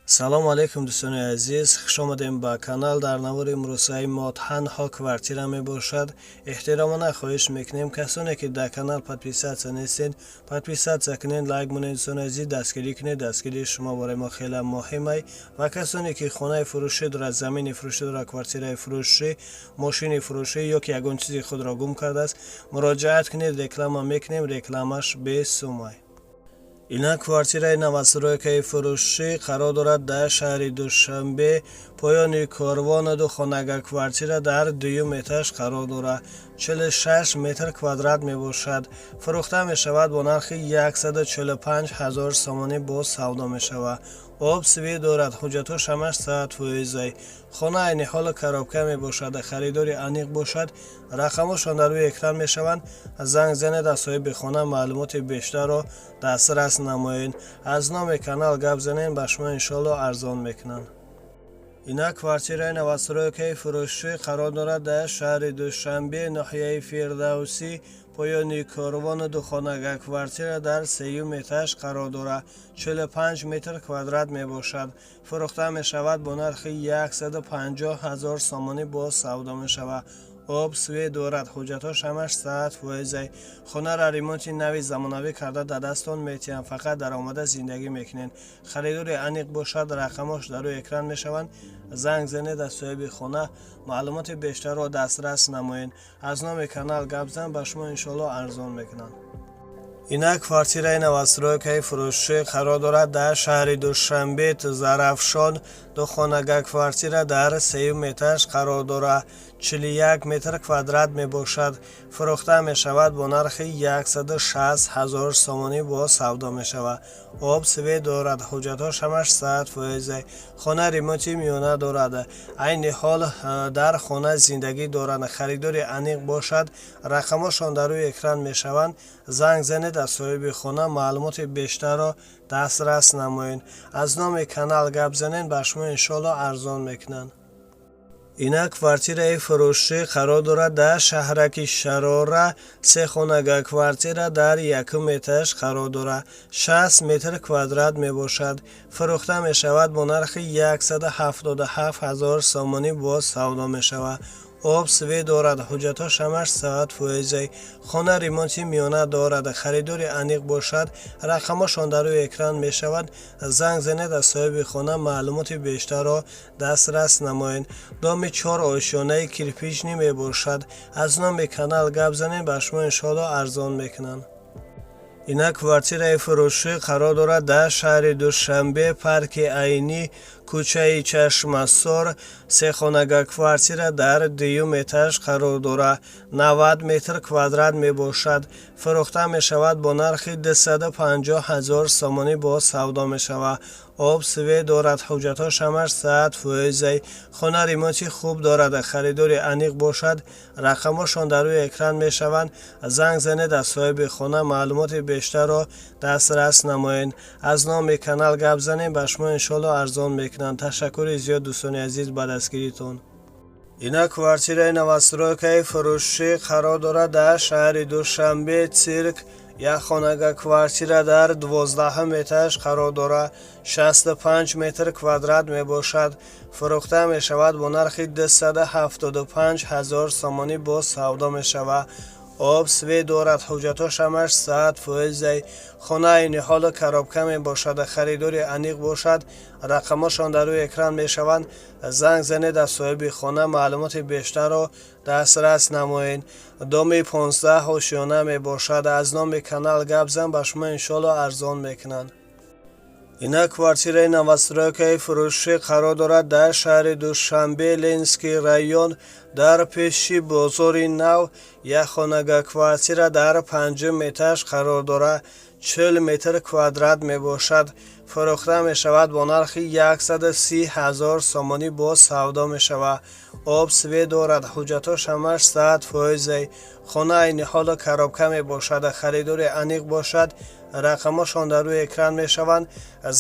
Салому алейкум, дӯстони азиз, хушомадем ба канал. Дар навори имрӯзаи мо танҳо квартира мебошад. Эҳтиромона хоҳиш мекунем, касоне ки дар канал подписаться нестед, подписаться кунед, лайк монед. Дӯстони азиз, дастгирӣ кунед, дастгирии шумо барои мо хеле муҳимай. Ва касоне ки хонаи фурӯшӣ дорад, замини фурӯшӣ дорад, квартираи фурӯшӣ, мошини фурӯшӣ ё ки ягон чизи худро гум кардааст, муроҷиат кунед, реклама мекунем, рекламаш бесумай. Ина квартираи новостройкаи фурӯшӣ қарор дорад дар шаҳри Душанбе, поёни Корвон. Ду хонага квартира дар дуюм этаж қарор дорад, 46 метр квадрат мебошад. Фурӯхта мешавад бо нархи 145 ҳазор сомонӣ, боз савдо мешавад. Об, свет дорад, ҳуҷҷатҳош ҳамаш 100%. Хона айни ҳол коробка мебошад. Харидори аниқ бошад, рақамҳошон дар рӯи экран мешаванд, занг занед, аз соҳиби хона маълумоти бештарро дастрас намоед. Аз номи канал гап занед, ба шумо иншоалло арзон мекунанд. Ина квартираи новостройкаи фурӯшӣ қарор дорад дар шаҳри Душанбе, ноҳияи Фирдавсӣ, поёни Корвону. Духонага квартира дар сеюм этаж қарор дорад, 45 метр квадрат мебошад. Фурӯхта мешавад бо нархи 150 ҳазор сомонӣ, боз савдо мешавад. Об, свет дорад, ҳуҷҷатҳош ҳамаш 100%. Хонаро ремонти нави замонавӣ карда дар дастон метиҳанд, фақат даромада зиндагӣ мекунед. Харидори аниқ бошад, рақамҳош дар рӯи экран мешаванд, занг занед, аз соҳиби хона маълумоти бештарро дастрас намоед. Аз номи канал гап зан, ба шумо иншоалло арзон мекунанд. Ина квартираи новостройкаи фурӯшӣ қарор дорад дар шаҳри Душанбе, Зарафшон. Духонага квартира дар сеюм этаж қарор дорад, 41 метр квадрат мебошад. Фурӯхта мешавад бо нархи 160 ҳазор сомонӣ, боз савдо мешавад. Об, свет дорад, ҳуҷҷатҳош ҳамаш 100%. Хона ремонти миёна дорад, айни ҳол дар хона зиндагӣ доранд. Харидори аниқ бошад, рақамҳошон дар рӯи экран мешаванд, занг занед, аз соҳиби хона маълумоти бештарро дастрас намоед. Аз номи канал гап занед, ба шумо иншоалло арзон мекунанд. Ина квартираи фурӯшӣ қарор дорад дар шаҳраки Шарора. Сехонага квартира дар якум этаж қарор дорад, 60 метр квадрат мебошад. Фурӯхта мешавад бо нархи 177 ҳазор сомонӣ, боз савдо мешавад. Об, свет дорад, ҳуҷҷатҳош ҳамаш 100%. Хона ремонти миёна дорад. Харидори аниқ бошад, рақамҳошон дар рӯи экран мешавад, занг занед, аз соҳиби хона маълумоти бештарро дастрас намоед. Доми чор ошёнаи кирпичный мебошад. Аз номи канал гап занед, ба шумо иншоалло арзон мекунанд. Ина квартираи фурӯшӣ қарор дорад дар шаҳри Душанбе, парки Айнӣ, кӯчаи Чашмасор. Сехонага квартира дар дуюм этаж қарор дорад, 90 метр квадрат мебошад. Фурӯхта мешавад бо нархи 250 ҳазор сомонӣ, боз савдо мешавад. Об, свет дорад, ҳуҷҷатҳош ҳамаш 100%. Хона ремонти хуб дорад. Харидори аниқ бошад, рақамҳошон дар рӯи экран мешаванд, занг занед, аз соҳиби хона маълумоти бештарро дастрас намоед. Аз номи канал гап занед, ба шумо иншоалло арзон мекунанд. Ташаккури зиёд, дӯстони азиз, ба дастгиритон. Ина квартираи новостройкаи фурӯшӣ қарор дорад дар шаҳри Душанбе, Цирк. Як хонага квартира дар 12-ҳум этаж қарор дорад, 65 метр квадрат мебошад. Фурӯхта мешавад бо нархи 275 ҳазор сомонӣ, боз савдо мешавад. Об, свет дорад, ҳуҷҷатҳош ҳамаш 100%. Хона айни ҳол коробка мебошад. Харидори аниқ бошад, рақамҳошон дар рӯи экран мешаванд, занг занед, аз соҳиби хона маълумоти бештарро дастрас намоед. Доми 15 ошёна мебошад. Аз номи канал гап зан, ба шумо иншоалло арзон мекунанд. Ина квартираи новостройкаи фурӯшӣ қарор дорад дар шаҳри Душанбе, Ленинский район, дар пеши бозори Нав. Як хонага квартира дар панҷум этаж қарор дорад, 40 метр квадрат мебошад. Фурӯхта мешавад бо нархи 130 ҳазор сомонӣ, боз савдо мешавад. Об, свет дорад, ҳуҷҷатҳош ҳамаш 100%. Хона айни ҳол коробка мебошад. Харидори аниқ бошад, рақамҳошон дар рӯи экран мешаванд,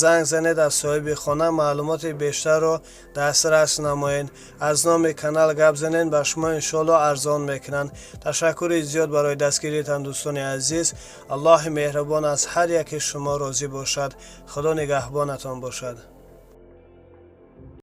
занг занед, аз соҳиби хона маълумоти бештарро дастрас намоед. Аз номи канал гап занед, ба шумо иншоалло арзон мекунанд. Ташаккури зиёд барои дастгиритон, дӯстони азиз. Аллоҳи меҳрубон аз ҳар яке шумо розӣ бошад. Худо нигаҳбонатон бошад.